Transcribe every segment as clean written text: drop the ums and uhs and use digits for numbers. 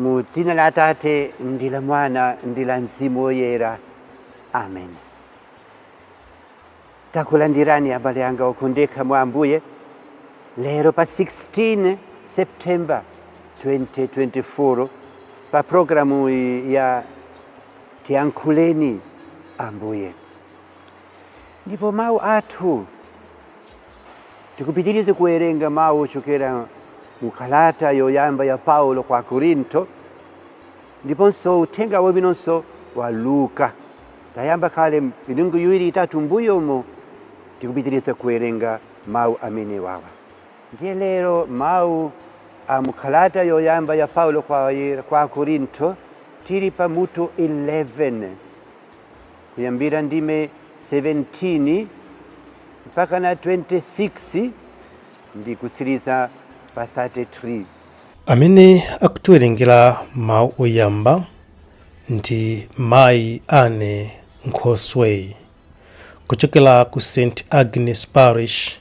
Mu dzina la Atate ndi la Mwana ndi la Mzimu Woyera, amen. Takulandirani abale anga okondeka mwa Ambuye lero pa 16 September 2024 pa programu ya Tiyankhuleni Ambuye. Ndipo mawu athu tikupitiriza kuwerenga mawu ochokera mu kalata yoyamba ya Paulo kwa Korinto ndiponso uthenga wabwinonso wa Luka. Tayamba kale milungu iwiri itatu mbuyomo, tikupitiriza kuwerenga mawu amene wawa. Ndiye lero mawu a mukalata yoyamba ya Paulo kwa Korinto, tili pa mutu 11 kuyambira ndime 17 mpaka na 26 ndi kutsiriza pa 33. Amene akutiwerengera mawu oyamba ndi Mayi Ane Nkhoswe kuchokera ku St Agnes Parish,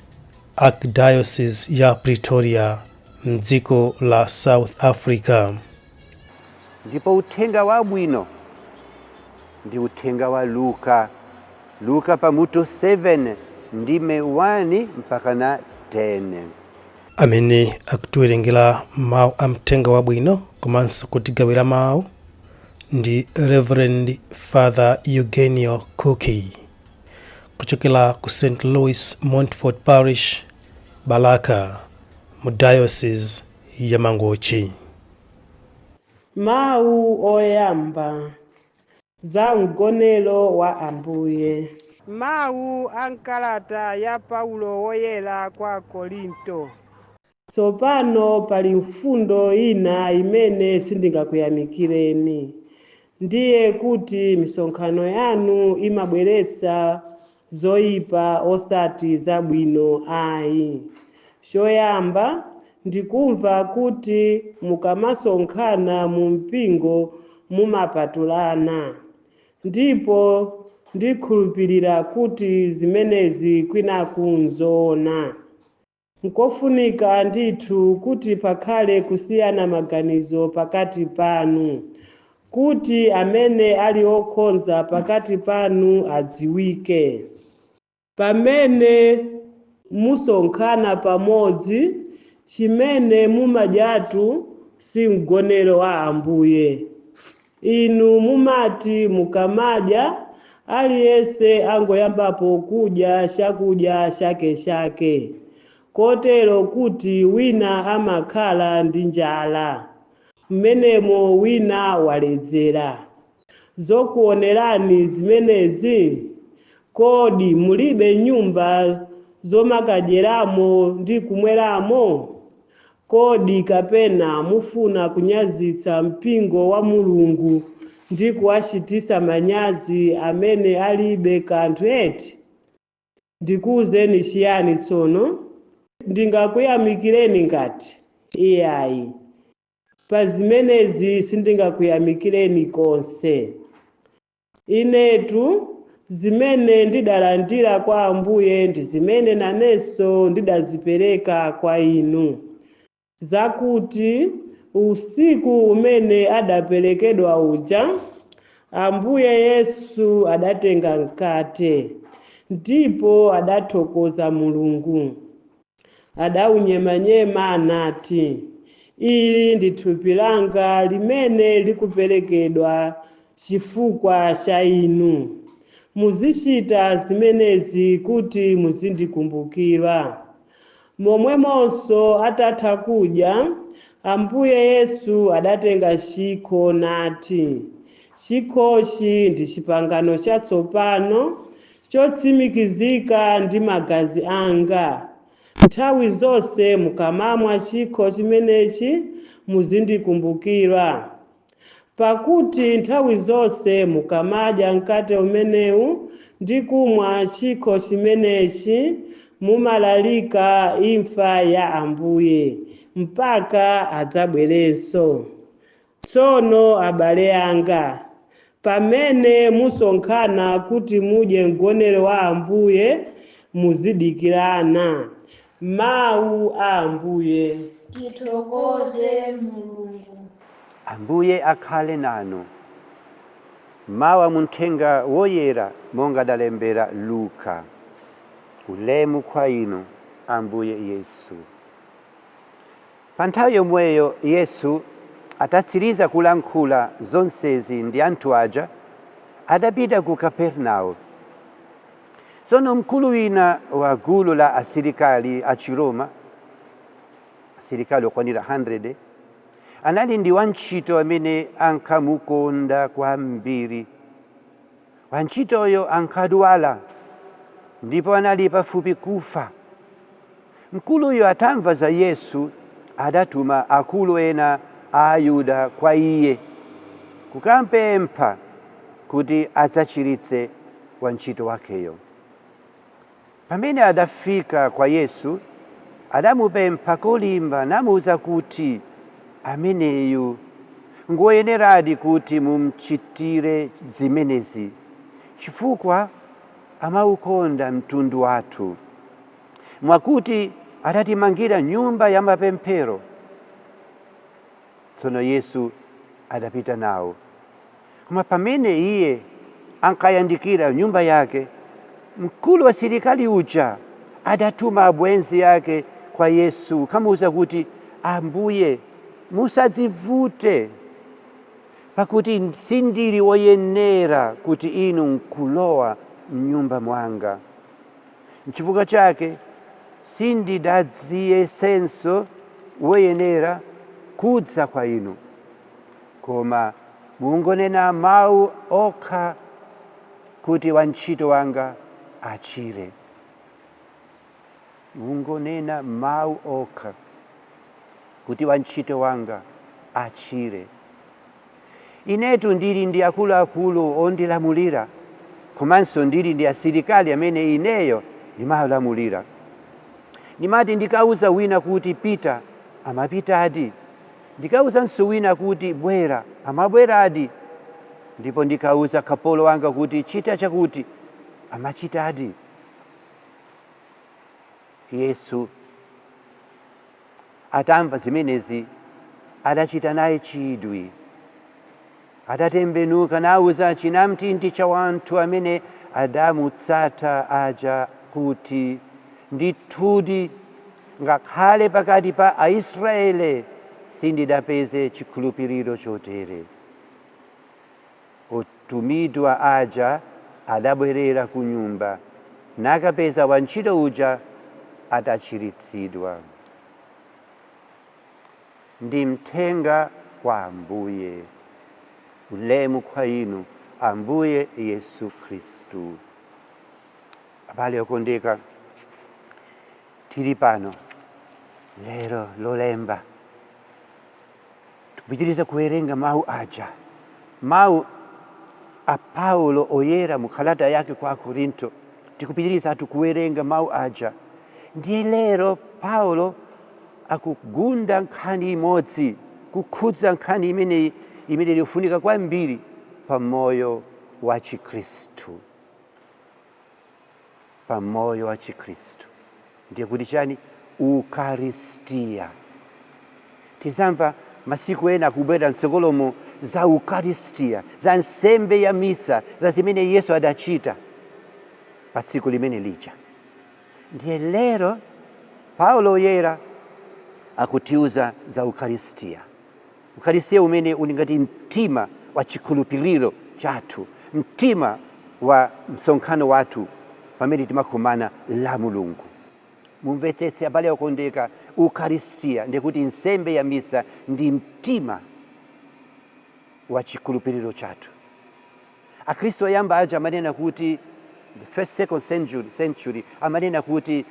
Archdiocese ya Pretoria, mdziko la South Africa. Ndipo uthenga wabwino ndi uthenga wa Luka, Luka pamutu 7 ndime 1 mpaka na 10. Amene akutiwerengera mawu a mthenga wabwino komanso kutigawira mawu ndi Reverend Father Eugenio Cookie kuchokera ku St Louis Montfort Parish, Balaka, mu Diocese ya Mangochi. Mawu oyamba za mgonero wa Ambuye. Mawu a mkalata ya Paulo Woyera kwa Korinto. Tsopano pali mfundo ina imene sindingakuyamikireni, ndiye kuti misonkhano yanu imabweretsa zoyipa osati zabwino ayi. Choyamba, ndikumva kuti mukamasonkhana mu mpingo mumapatulana, ndipo ndikhulupirira kuti zimenezi kwinaku nzoona. Nkofunika ndithu kuti pakhale kusiyana maganizo pakati panu, kuti amene ali okhoza pakati panu adziwike. Pamene musonkhana pamodzi, chimene mumadyatu si mgonero wa Ambuye. Inu mumati mukamadya, aliyense angoyambapo kudya chakudya chakechake, kotero kuti wina amakhala ndi njala, mmenemo wina waledzera. Zokuonerani zimenezi? Kodi mulibe nyumba zomakadyeramo ndi kumweramo? Kodi kapena mufuna kunyazitsa mpingo wa Mulungu ndi kuwachititsa manyazi amene alibe kanthu eti? Ndikuwuzeni chiyani tsono? Ndingakuyamikireni ngati? Iyayi, pa zimenezi sindingakuyamikireni konse. Inetu zimene ndidalandira kwa Ambuye ndi zimene nanenso ndidazipereka kwa inu, zakuti usiku umene adaperekedwa uja, Ambuye Yesu adatenga mkate, ndipo adathokoza Mulungu, adaunyemanyema nati, "Ili ndi thupi langa limene likuperekedwa chifukwa cha inu. Muzichita zimenezi kuti muzindikumbukira." Momwemonso atatha kudya, Ambuye Yesu adatenga chikho nati, "Chikhochi ndi chipangano chatsopano chotsimikizika ndi magazi anga. Nthawi zonse mukamamwa chikho chimenechi muzindikumbukira. Pakuti nthawi zonse mukamadya mkate umenewu ndi kumwa chikho chimenechi, mumalalika imfa ya Ambuye mpaka adzabwerenso. Tsono abale anga, pamene musonkhana kuti mudye mgonero wa Ambuye, muzidikirana. Mawu a Ambuye. Tithokoze Mulungu. Ambuye akhale nanu. Mawu muthenga woyera monga adalembera Luka. Ulemu kwa inu, Ambuye Yesu. Pa nthawi yomweyo Yesu atatsiriza kulankhula zonsezi ndi anthu aja, adapita ku Kapernao. Tsono mkulu wina wa gulu la asilikali a Chiroma, asilikali okwanira 100, anali ndi wantchito amene ankamukonda kwambiri. Wantchitoyo ankadwala ndipo anali pafupi kufa. Mkuluyo atamva za Yesu adatuma akulu ena a Ayuda kwa iye kukampempha kuti adzachiritse wantchito wakeyo. Pamene adafika kwa Yesu, adamupempha kolimba namuwuza kuti, ameneyu ngoyeneradi kuti mumchitire zimenezi, chifukwa amaukonda mtundu wathu, mwakuti adatimangira nyumba ya mapemphero. Tsono Yesu adapita nawo. Koma pamene iye ankayandikira nyumba yake, mkulu wa silikali uja adatuma abwenzi ake kwa Yesu kamuwuza kuti, Ambuye, musadzivute, pakuti sindili woyenera kuti inu nkulowa mnyumba mwanga. Nchifukwa chake sindidadziyesenso woyenera kudza kwa inu, koma mungonena mawu okha kuti wantchito wanga achire. Mungonena mawu okha kuti wantchito wanga achire. Inetu ndili ndi akuluakulu ondilamulira, komanso ndili ndi asilikali amene ineyo ndimawalamulira. Ndimati ndikauza wina kuti pita, amapitadi. Ndikauzanso wina kuti bwera, amabweradi. Ndipo ndikauza kapolo wanga kuti chita chakuti, amachitadi. Yesu atamva zimenezi adachita naye chidwi. Adatembenuka nauza chinamtindi cha wanthu amene adamutsata aja kuti, ndithudi ngakhale pakati pa Aisraele sindidapeze chikhulupiriro chotere. Otumidwa aja adabwerera ku nyumba nakapeza wantchito uja atachiritsidwa. Ndi mthenga wa Ambuye. Ulemu kwa inu, Ambuye Yesu Khristu. Abale okondeka, tili pano lero Lolemba tikupitiriza kuwerenga mawu aja, mawu a Paulo oyera mu kalata yake kwa Korinto. Tikupitiriza kuwerenga mawu aja. Ndiye lero Paulo akugunda nkhani imodzi, kukhudza nkhani imeneyi imene ikufunika kwambiri pa moyo wa Chikhristu. Pa moyo wa Chikhristu ndiye kuti chani? Ukaristia. Tizamva masiku ena akubwera mtsogolomo za Ukaristia, za nsembe ya misa, za zimene Yesu adachita pa tsiku limene lija. Ndiye lero Paulo oyera akutiuza za Ukaristia. Ukaristia umene uli ngati mtima wa chikhulupiriro chathu, mtima wa msonkhano wathu pamene timakumana la Mulungu. Mumvetsetse abale okondeka, Ukaristia ndikuti nsembe ya misa ndi mtima wa chikhulupiriro chathu. Akhristu oyamba aja amanena kuti, the first second century, amanena kuti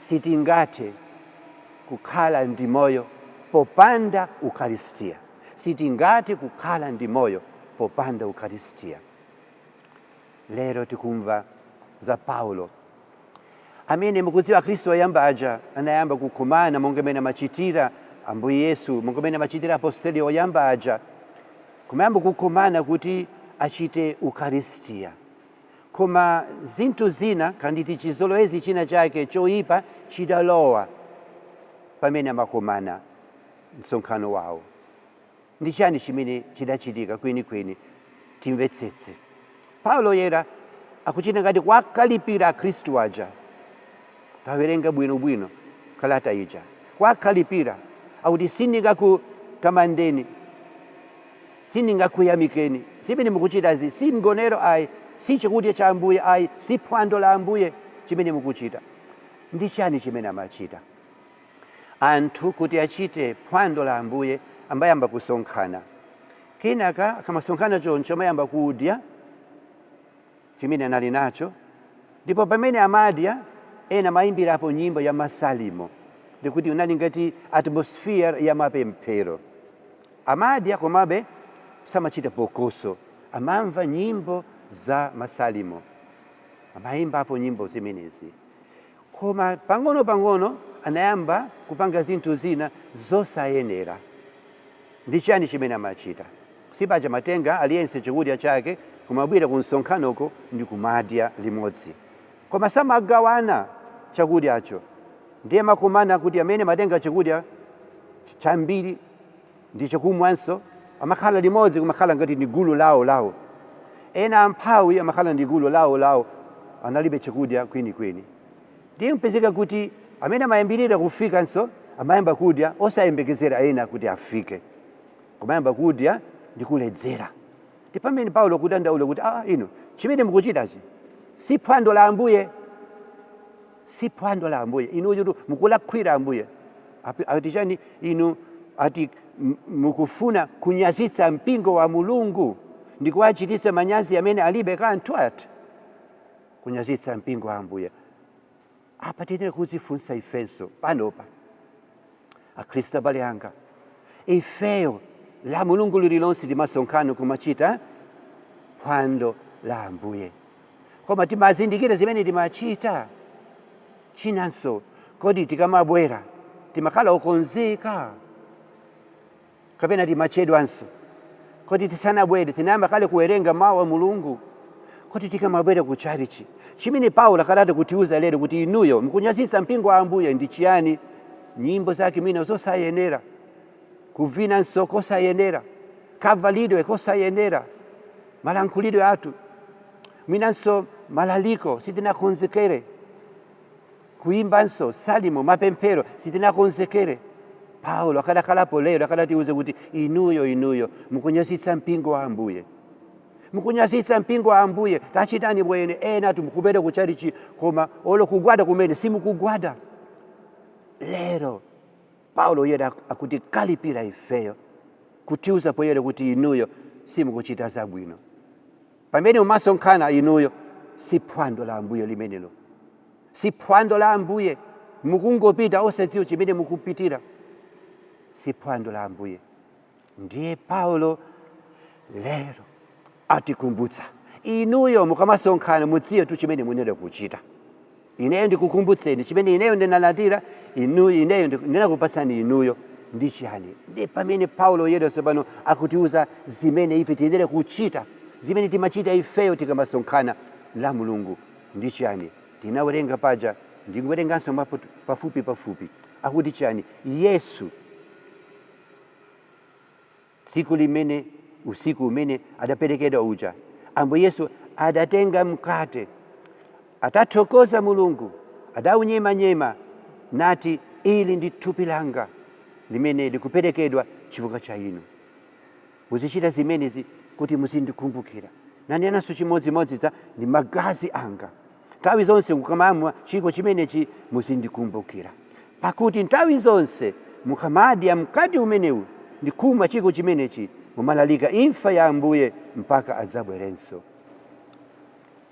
sitingathe kukhala ndi moyo popanda Ukaristia. Sitingathe kukhala ndi moyo popanda Ukaristia. Lero tikumva za Paulo amene, mukudziwa, Akhristu oyamba aja anayamba kukumana monga mene amachitira Ambuye Yesu, monga mene amachitira apostoli oyamba aja, kumayamba kukumana kuti achite Ukaristia. Koma zinthu zina, kanditi chizolowezi china chake choyipa chidalowa pamene amakumana msonkhano wawo. Ndi chani chimene chidachitika kwenikweni? Timvetsetse. Paulo Woyera akuchita ngati kwakalipira akhristu aja. Tawerenga bwinobwino kalata ija, kwakalipira akuti sindingakutamandeni, sindingakuyamikeni, zimene mukuchitazi si mgonero ayi, si chakudya cha Ambuye ayi, si phwando la Ambuye chimene mukuchita. Ndi chani chimene amachita anthu kuti achite phwando la Ambuye? Amayamba kusonkhana, kenaka akamasonkhana choncho amayamba kudya chimene anali nacho, ndipo pamene amadya ena amayimbirapo nyimbo ya masalimo, ndikuti unali ngati atmosphere ya mapemphero. Amadya komabe samachita phokoso, amamva nyimbo za masalimo, amayimbapo nyimbo zimenezi. Koma pang'ono pang'ono anayamba kupanga zinthu zina zosayenera. Ndi chani chimene amachita? Sipaja matenga aliyense chakudya chake kumabwera ku msonkhanoko ndi kumadya limodzi, koma samagawana chakudyacho. Ndiye makumana kuti amene matenga chakudya chambiri ndi chakumwanso amakhala limodzi, kumakhala ngati ndi gulu lawo lawo. Ena amphawi amakhala ndi gulu lawo lawo, analibe chakudya kwenikweni. Ndiye mpezeka kuti amene amayambirira kufikanso amayamba kudya osayembekezera ena kuti afike, kumayamba kudya ndi kuledzera. Ndi pamene Paulo kudandaula kuti inu chimene mukuchitachi si phwando la Ambuye, si phwando la Ambuye. Inu mukulakwira Ambuye. Ati chani inu? Ati mukufuna kunyazitsa mpingo wa Mulungu ndi kuwachititsa manyazi amene alibe kanthu. Ati kunyazitsa mpingo wa Ambuye. Apa tiyenera kudzifunsa ifenso panopa, akhristu abale anga, ifeyo la Mulungu lililonse timasonkhano kumachita phwando la Ambuye, koma timazindikira zimene timachita? Chinanso, kodi tikamabwera timakhala okonzeka kapena timachedwanso? Kodi tisanabwere tinayamba kale kuwerenga mawu a Mulungu? Kodi tikamabwera ku chalichi, chimene Paulo akalati kutiuza lero kuti inuyo mukunyazitsa mpingo wa Ambuye ndi chiyani? Nyimbo zake mwina zosayenera, kuvinanso kosayenera, kavalidwe kosayenera, malankhulidwe athu, mwinanso malaliko sitinakonzekere, kuimbanso salimo, mapemphero sitinakonzekere. Paulo akadakhalapo lero akadatiuze kuti inuyo mukunyazitsa mpingo wa Ambuye, mukunyazitsa mpingo wa Ambuye. Tachitani bwene. Ena tumukubwera kuchalichi koma olo kugwada kumene simukugwada. Lero Paulo yera akuti kalipira ifeyo, kutiuza poyera kuti inuyo simukuchita zabwino pamene mumasonkhana. Inuyo si phwando la Ambuye limenelo, si phwando la Ambuye. Mukungopita osadziwa chimene mukupitira, si phwando la Ambuye. Ndiye Paulo lero atikumbutsa, inuyo mukamasonkhana mudziwe tu chimene munene kuchita. Ineyo ndikukumbutseni chimene ineyo ndinalandira inuyo, ineyo ndinakupatsani inuyo ndi chiyani. Ndi pamene Paulo yero tsopano akutiuza zimene ife tiyenera kuchita, zimene timachita ifeyo tikamasonkhana la Mulungu ndi chiyani. Tinawerenga paja, ndikuwerenganso pafupi pafupi. Akuti chiyani? Yesu tsiku limene, usiku umene adaperekedwa uja, Ambuye Yesu adatenga mkate, atathokoza Mulungu adaunyemanyema nati, ili ndi thupi langa limene likuperekedwa chifukwa cha inu, muzichita zimenezi kuti muzindikumbukira. Nanenanso chimodzimodzi za ndi magazi anga, nthawi zonse mukamamwa chikho chimenechi muzindikumbukira. Pakuti nthawi zonse mukamadya mkate umenewu ndi kumwa chikho chimenechi, mumalalika imfa ya Ambuye mpaka adzabwerenso.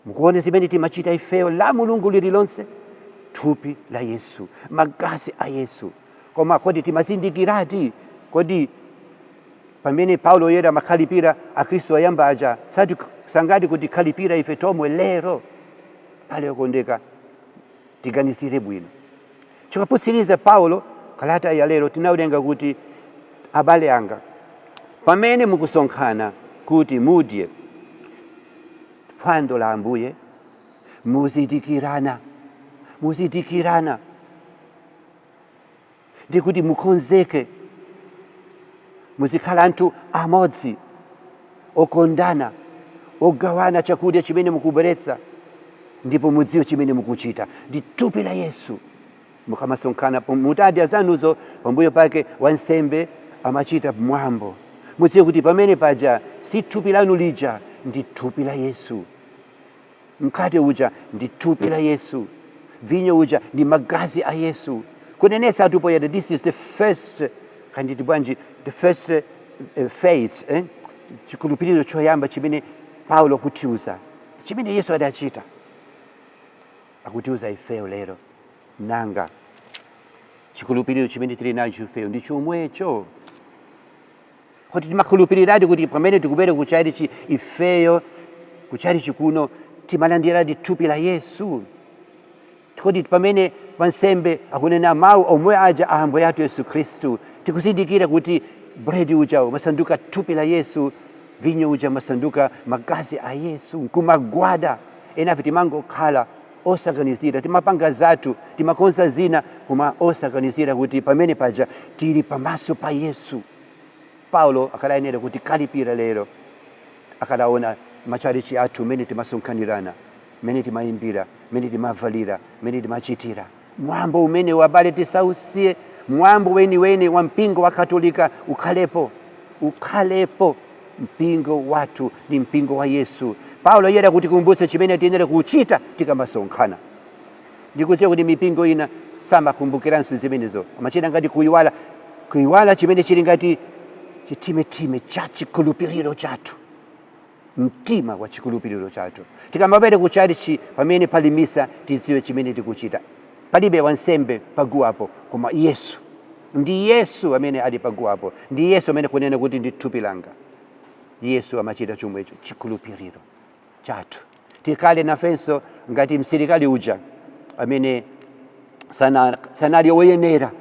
Mukuona zimene timachita ifeyo la Mulungu lililonse? Thupi la Yesu, magazi a Yesu, koma kodi timazindikirati? Kodi pamene Paulo yera amakhalipira akhristu ayamba aja, sati sangati kuti khalipira ife tomwe lero? Pale okondeka, tiganizire bwino. Chikaputsiriza Paulo kalata ya lero tinawerenga kuti, abale anga, pamene mukusonkhana kuti mudye phwando la Ambuye, muzidikirana, muzidikirana, ndikuti mukonzeke. Muzikhala anthu amodzi, okondana, ogawana chakudya chimene mukubweretsa, ndipo mudziwe chimene mukuchita ndi thupi la Yesu. Mukamasonkhana, mutadya zanuzo, pambuyo pake wansembe amachita mwambo. Mudziwe kuti pamene paja si thupi lanu lija, ndi thupi la Yesu. Mkate uja ndi thupi la Yesu, vinyo uja ndi magazi a Yesu. Kunenetsa atu poyera, this is the first, kanditi bwanji, the first faith, eh? Chikhulupiriro choyamba chimene Paulo akutiuza, chimene Yesu adachita, akutiuza ifeyo lero. Nanga chikhulupiriro chimene tili nacho ifeyo ndi chomwecho? Kuti timakhulupiriradi kuti pamene tikubwera kuchalichi ifeyo, kuchalichi kuno, timalandiradi thupi la Yesu? Kodi pamene wansembe akunena mawu omwe aja a Ambuye athu Yesu Khristu, tikuzindikira kuti bredi uja umasanduka thupi la Yesu, vinyo uja umasanduka magazi a Yesu, nkumagwada? Enafe timangokhala osaganizira, timapanga zathu, timakonza zina, koma osaganizira kuti pamene paja tili pamaso pa Yesu. Paulo akalayenera kuti kalipira lero akalaona machalichi athu, mene timasonkhanirana, mene timayimbira, mene timavalira, mene timachitira mwambo umene. Wabale, tisausiye mwambo weniweni wa mpingo wa Katolika. Ukhalepo, ukhalepo. Mpingo wathu ndi mpingo wa Yesu. Paulo yera kuti kumbutse chimene tiyenera kuchita tikamasonkhana. Ndikudziwa kuti mipingo ina samakumbukiranso zimenezo, amachita ngati kuyiwala, kuyiwala chimene chili ngati chitimetime cha chikhulupiriro chathu, mtima wa chikhulupiriro chathu. Tikamabwera ku chalichi, pamene pali misa, tidziwe chimene tikuchita. Palibe wansembe paguwapo, koma Yesu. Ndi Yesu amene ali paguwapo, ndi Yesu amene kunena kuti ndi thupi langa. Yesu amachita chomwecho. Chikhulupiriro chathu tikhale nafenso ngati msilikali uja amene sanali woyenera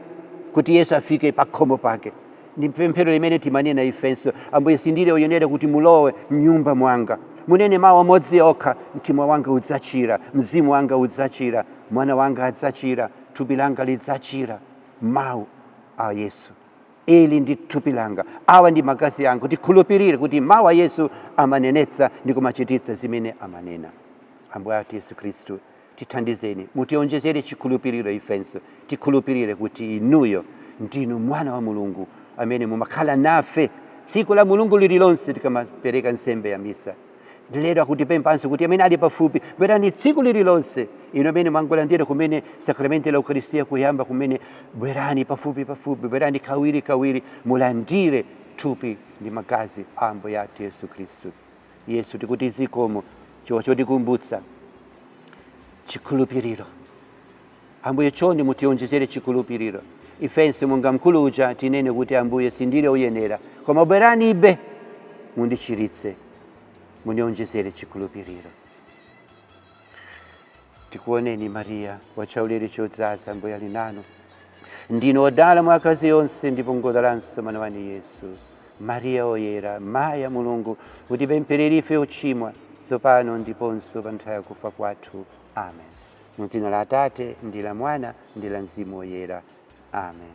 kuti Yesu afike pakhomo pake. Ndi pemphero limene timanena ifenso: "Ambuye, sindili woyenera kuti mulowe mnyumba mwanga. Munene mawu amodzi okha, mtima wanga udzachira, mzimu wanga udzachira, mwana wanga adzachira, thupi langa lidzachira." Mawu a Yesu: "Ili ndi thupi langa, awa ndi magazi anga." Tikhulupirire kuti mawu a Yesu amanenetsa ndi kumachititsa zimene amanena. Ambuye athu Yesu Khristu, tithandizeni, mutionjezere chikhulupiriro ifenso, tikhulupirire kuti inuyo ndinu mwana wa Mulungu amene mumakhala nafe tsiku la Mulungu lililonse tikamapereka nsembe ya misa. Lero akutipemphanso kuti amene ali pafupi, bwerani tsiku lililonse. Inu amene mwangolandira kumene sakramenti la Ukaristiya kuyamba kumene, bwerani pafupi pafupi, bwerani kawiri kawiri, mulandire thupi ndi magazi a Ambuye athu Yesu Khristu. Yesu, tikuti zikomo chifukwa chotikumbutsa chikhulupiriro. Ambuye, chonde mutionjezere chikhulupiriro ifenso, monga mkulu uja, tinene kuti, "Ambuye, sindili oyenera, koma bweranibe mundichiritse, mundionjezere chikhulupiriro." Tikuoneni Mariya, wachaulere chodzaza, Ambuye ali nanu. Ndinu odala mwa akazi onse, ndipo ngodalanso mwana wanu Yesu. Mariya oyera, mayi a Mulungu, mutipempherere ife ochimwa, tsopano ndiponso pa nthawi yakufa kwathu. Amen. Mu dzina la Atate, ndi la Mwana, ndi la Mzimu Woyera. Amen.